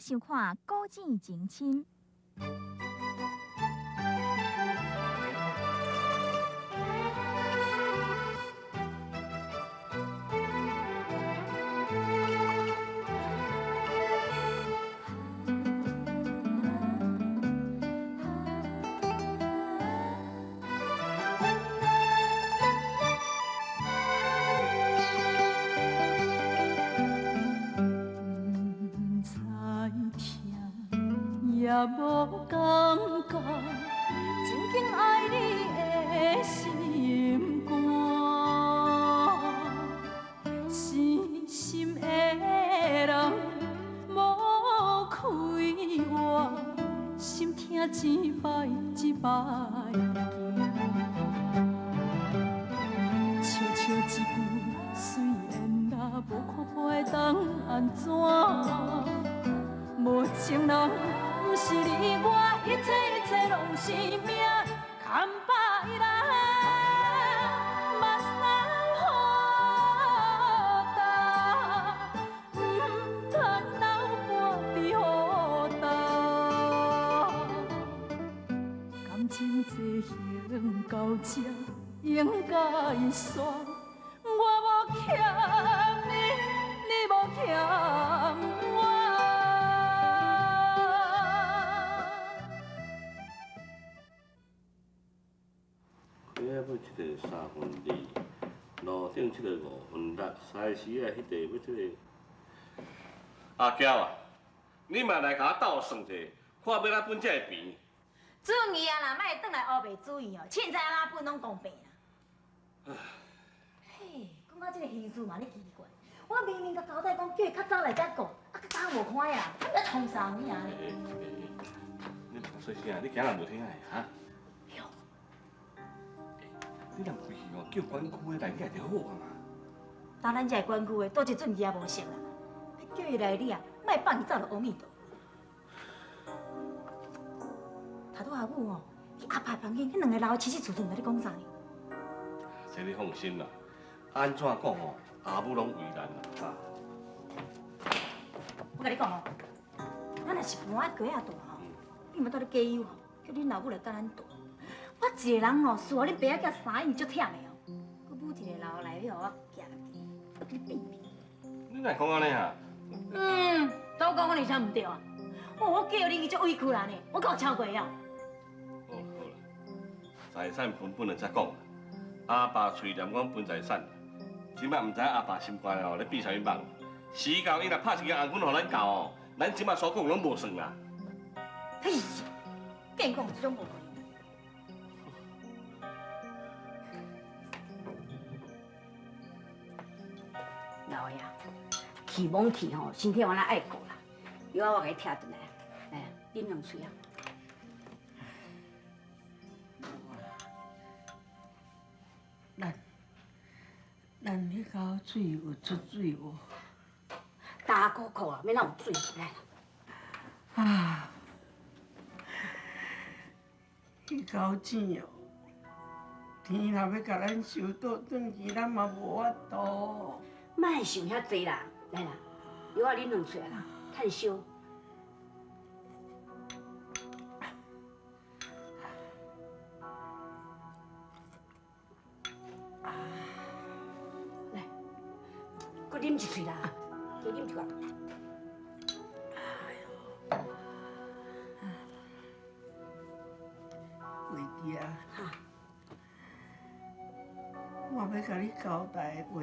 收看《古井情深》。也无感觉，真紧爱你的心肝，死心的人无开活，心疼一摆一摆行，笑笑一句随缘啦，无看破会当按怎？无情人。毋是你我，一切一切拢是命，空白来，目屎雨干，毋通流半滴雨干。感情进行到这应该煞，我无欠你，你无欠我。要一个2/3，炉顶这个6/5，西时啊，彼个欲这个。阿娇啊，你嘛来共我斗算者，看欲怎分这个边。主意啊，若莫转来乌白主意哦，凊彩按怎分拢公平啦。嘿，讲到这个形势嘛，咧奇怪，我明明共交代讲叫伊较早来遮顾，啊，较早无看影，啊，咧创啥物啊？你莫细声，你今日无听的哈？你若规气哦，叫管区的来遮就好啊嘛。当咱遮管区的，倒一阵伊也无熟啦。叫伊来你啊，莫放伊走就阿弥陀佛。头拄阿母哦，去阿爸房间，彼两个老的妻子厝毋知咧讲啥呢？这你放心啦，按怎讲哦，阿母拢为难啦，哈。我共你讲哦，咱若是搬喺街仔住吼，你嘛蹛咧加油吼，叫恁老母来佮咱住。我一个人哦，侍予恁爸仔囝三已经足忝的哦，阁母一个老来欲予我夹家己，阁去变变。你哪会讲按呢啊？嗯，都讲我有啥毋对啊？哦，我叫恁去足委屈啦呢，我敢有超过啊？好啦好啦，财产分分了才讲。阿爸喙念讲分财产，这摆毋知阿爸心肝哦咧变啥物梦。时到伊若拍一支红粉予咱搞哦，咱这摆所讲拢无算啦。嘿，见讲这种无可能。老爷，气罔气吼，身体我若爱顾啦。药我共你拆转来，来，啉两喙啊。咱彼口水有出水无？焦苦苦啊，欲哪有水来？啊！彼口井哦，天若欲共咱收倒转去，咱嘛无法度。莫想遐济啦，来啦，药仔啉两喙啦，趁烧。来，阁啉一喙啦，加啉一寡。哎哟，桂弟啊，我欲共你交代的话，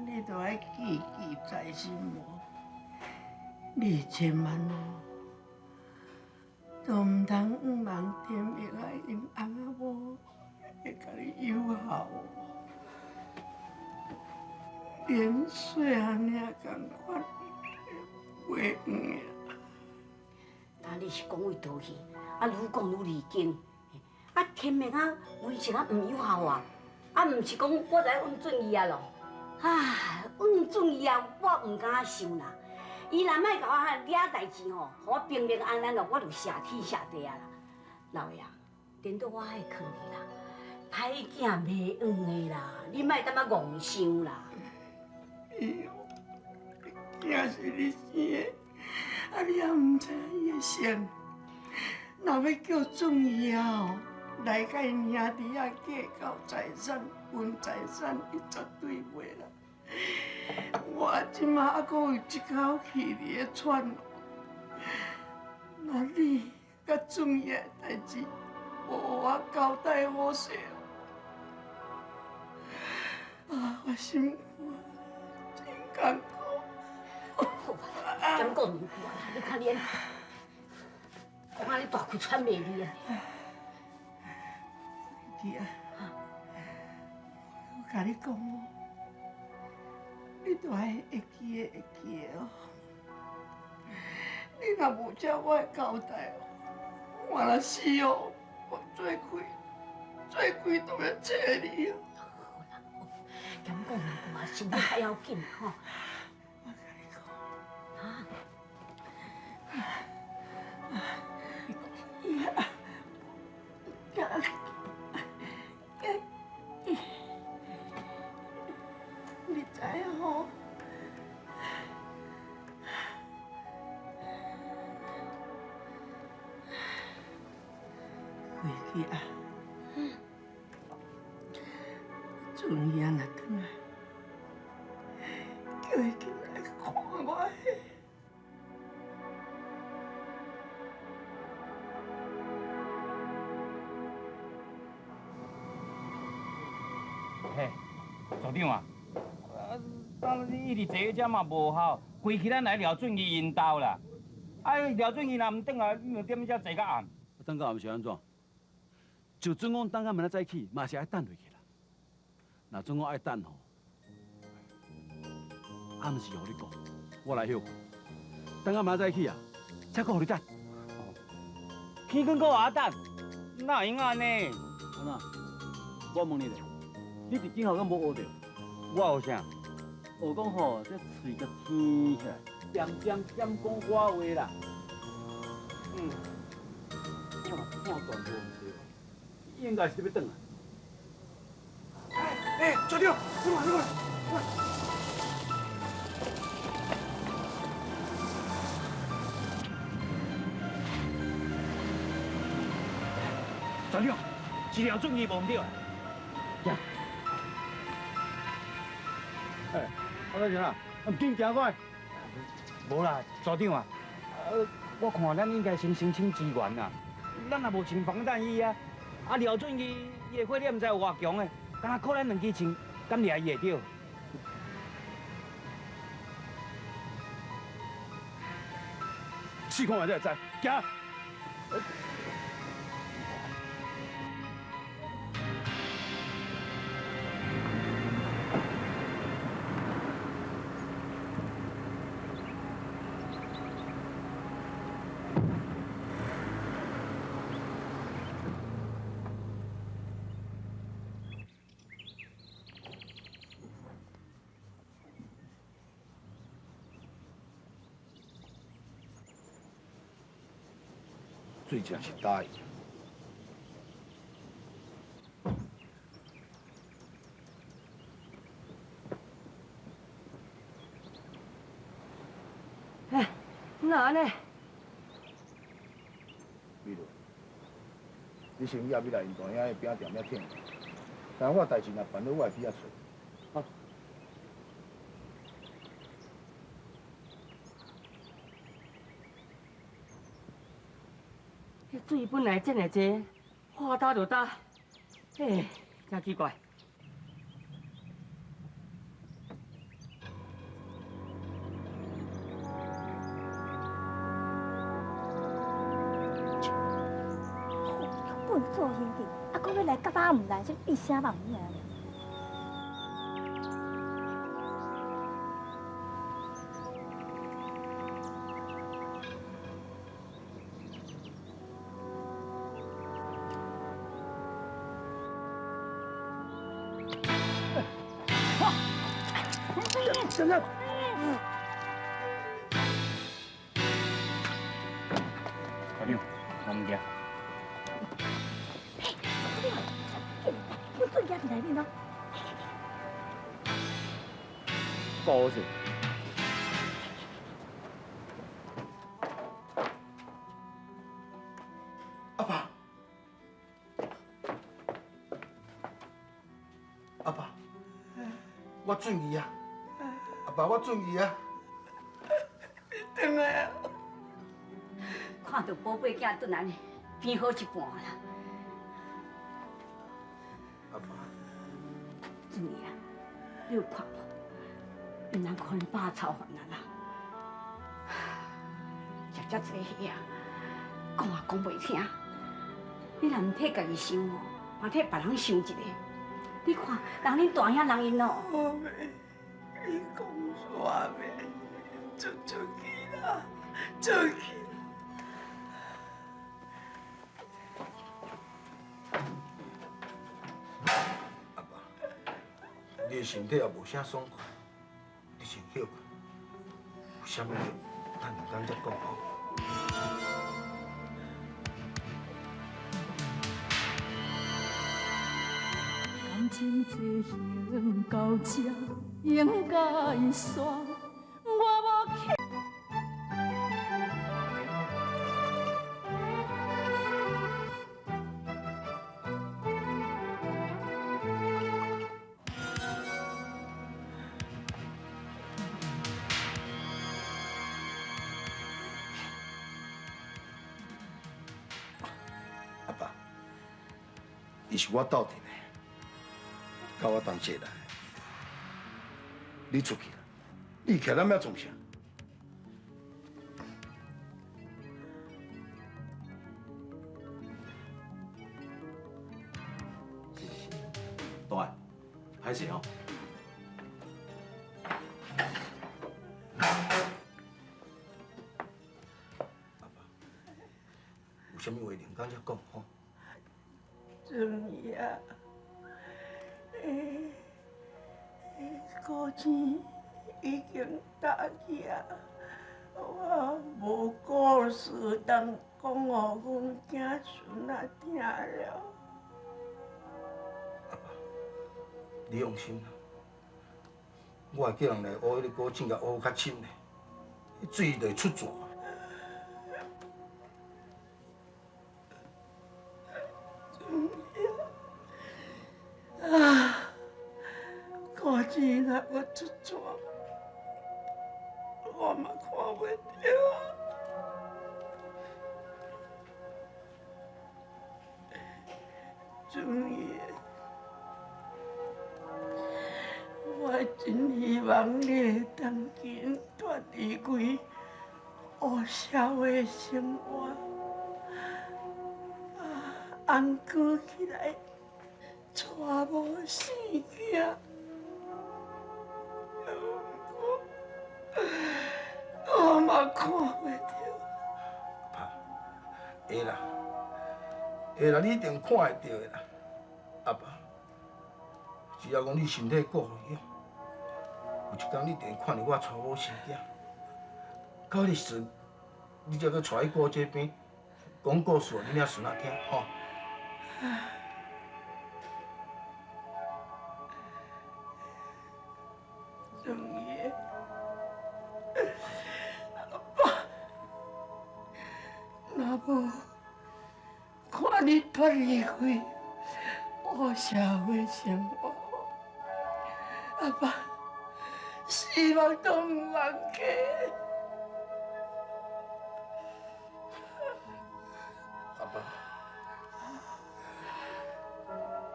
你都爱记记在心无？你千万哦，都毋通向望天明仔𪜶翁仔某会共你有效，连细汉尔仝款袂黄啊！你是讲为倒去，啊，愈讲愈离经。啊，天明啊，为什啊毋有效啊？啊，毋是讲我来问准伊啊咯？啊，问准伊啊，我毋敢想啦。伊若莫共我惹代志吼，予我平平安安哦，我就谢天谢地啊啦。老爷，颠倒我爱劝你啦，歹囝袂黄的啦，你莫踮遐戆想啦。哎哟，囝是你生的，啊，你也毋知伊的性，若欲叫准伊啊吼，来佮𪜶兄弟仔计较财产分财产，伊绝对袂啦。我这马犹阁有一口气伫咧喘，那你佮准伊的代志，无我交代好势。啊，我心肝真艰苦。好啊，敢讲两句啊，你看你按，讲按呢大气喘袂离啊。弟啊，我共你讲哦，你著爱会记得会记得哦。你若无照我的交代哦，我若死哦，我做鬼，做鬼都欲找你哦。好啦，敢讲两句啊，心理较要紧吼。我共你讲，啊，你知影吼？回去啊！准伊仔若转来，叫伊进来看我。嘿，组长啊，啊，当你一直坐伫遮嘛无效，规气咱来廖俊义𪜶兜啦。啊，廖俊义若毋转来，你就踮遮坐到暗。等到暗是按怎？就准讲等到明仔载起，嘛是爱等落去啦。若准讲爱等吼，暗时予你顾，我来歇睏。等到明仔载起啊，才阁予你等。天光阁予我等，哪会用按呢？按怎？我问你咧，你伫警校敢无学著？我学啥？学讲吼，这喙共甜起来，点点点讲我话啦。嗯，我若判断无毋对，应该是欲转来。哎，组长，你过来，你过来，过来。组长，是廖俊义无毋对啊？行。哎，阿大强啊，紧行过来。无啦，组长啊，我看咱应该先申请支援啊。咱若无穿防弹衣啊，啊廖俊义伊的火力毋知有偌强的，敢若靠咱两支枪，敢掠伊会著？试看觅才会知，行。水真是焦伊。哎，哪按呢？美女，你先入去来𪜶大兄的饼店遐听，但我代志若办好，我会去遐揣。啊。水本来这尔济，话焦就焦，嘿，真奇怪。本做兄弟，啊，阁欲来到今毋来，这变啥梦影？先生，组长，我毋惊。嘿，组长，阮俊杰伫内面咯。顾好势。我准伊啊，阿爸，我准伊啊。你轉來啊！看著寶貝囝轉來呢，變好一半啦。阿爸，俊兒啊，你有看無？毋通予𪜶爸操煩啊啦！食遮濟蝦啊，講也講袂聽。你若毋替家己想哦，嘛替別人想一下。你看，人恁大兄人𪜶哦。好未？你講煞未？出出去啦，出去！阿爸，你的身體也無啥爽快，你先歇睏。有啥物，咱兩工才講吼。感情這行到這應該煞，我無去。阿爸，伊是我鬥陣的，佮我同齊來。你出去啦，你徛咱遐創啥？是是是，大，歹勢哦。阿爸，有啥物話兩工才講吼？俊兒啊，古錢已經打去啊，我無故事通講予阮囝孫仔聽了。阿爸，你放心啦，我會叫人來挖彼个古井，共挖較深的，水就會出泉。啊，古井若閣出泉，我嘛看袂著啊。俊兒，我真希望你會當緊脫離開黑社會生活，啊，安居起來，娶某生囝。我嘛看袂著。阿爸，會啦，會啦，你一定看會著的啦。阿爸，只要講你身體顧好，有一工你一定會看著我娶某生囝。到彼時陣，你才閣帶去姑姐邊講故事，予恁囝孫仔聽，吼。俊兒，阿爸，若無看你脫離開黑社會生活，阿爸希望都毋通去。阿爸，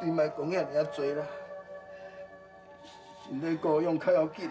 你莫講遐爾仔濟啦，身體顧養較要緊。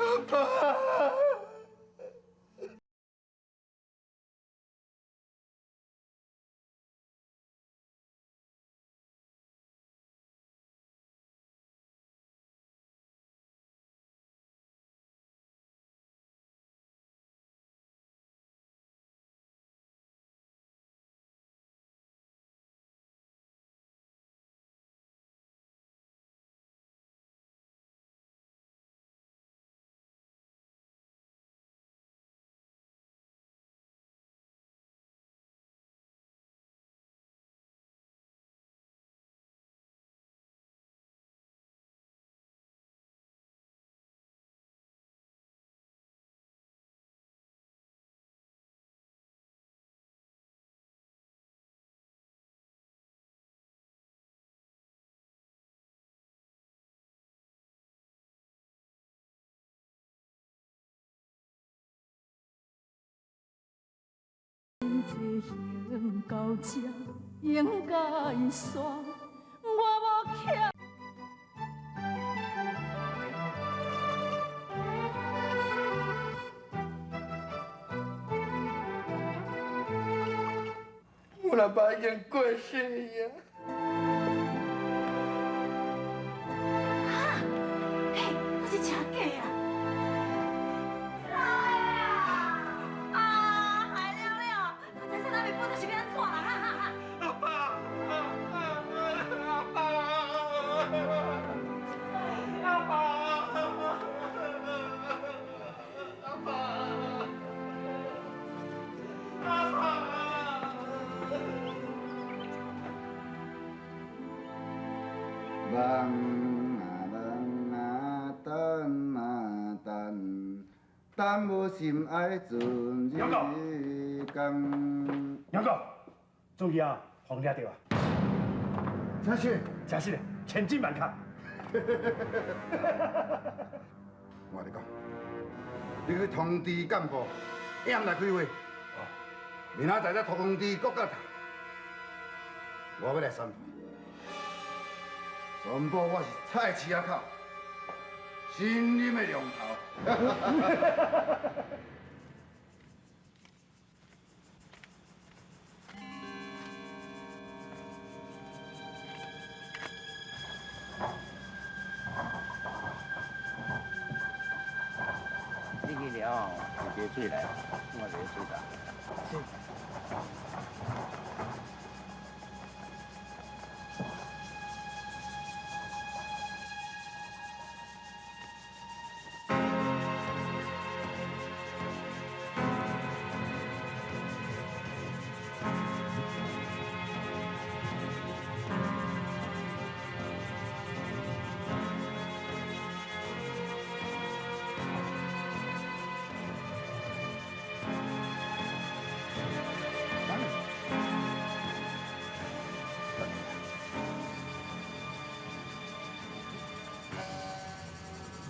阿爸。这行到这应该煞，我无欠。我老爸已经过世啊！哈，嘿，那是真假啊？望啊望啊等啊等，等无心爱阵日工。杨哥，终于啊，予掠著啊！真实，真实的，千真万确。我跟你讲，你去通知干部，下暗来开会。明仔载再通知国家，我欲来宣布。宣布我是菜市仔口新任的龙头。你去了，就加水来，我来水打。是。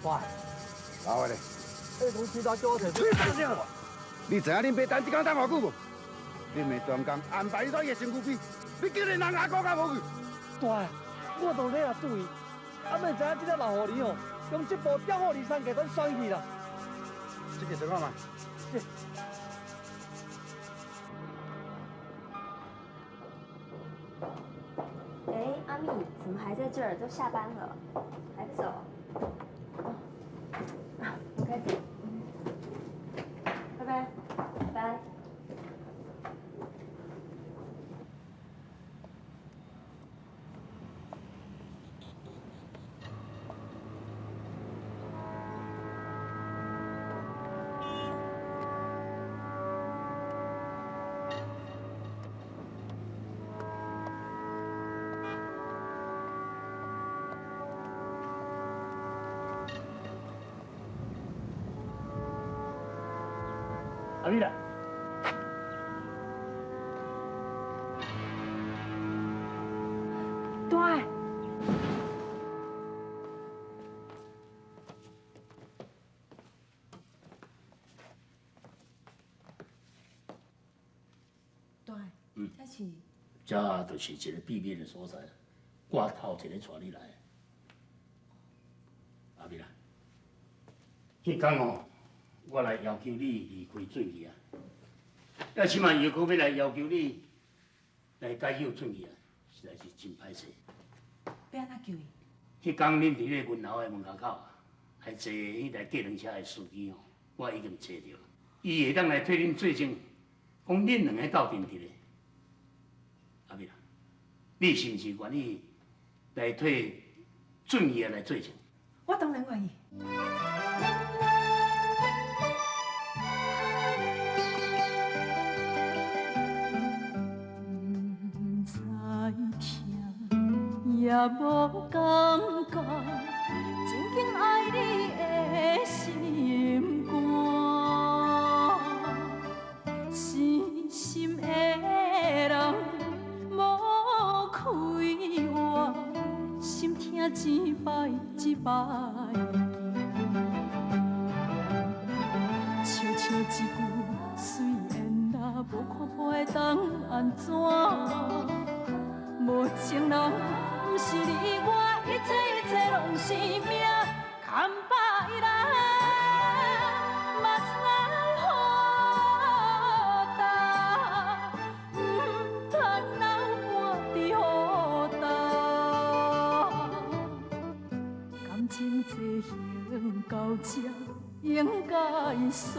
喂，老的咧？哎，讲其他叫我提水。你知影恁爸等这工等偌久无？恁的专工安排你到伊的身躯边，你竟然人阿哥较无去？大，我都咧啊注意，啊，欲知影这个老虎梨哦，用这部调虎离山计咱选去啦。这个算看觅。是。哎，阿蜜，怎么还在这儿？都下班了，还不走？啊，我该走。拜拜，拜拜。阿美啦，对。对，这是。这就是一个秘密的所在，我头一个带你来。阿美啦，彼工哦，我來要求你離開俊義啊，啊，這擺又閣欲來要求你來解救俊義啊，實在是真歹勢。欲按怎救伊？彼工恁佇咧銀樓的門口啊，來坐彼台計程車的司機吼，我已經揣著，伊會當來替恁做證，講恁兩个鬥陣佇咧。阿美啦，你是毋是願意來替俊義來做證？我當然願意。毋知疼，也無感覺，真緊愛你的心肝，死心的人無開活，心疼一擺一擺記，笑笑一句雖然啦，無看破會當按怎？無情人，毋是你我，一切一切攏是命，牽把伊來，目屎雨焦，毋通流汗佇雨焦。感情這行到這，應該煞。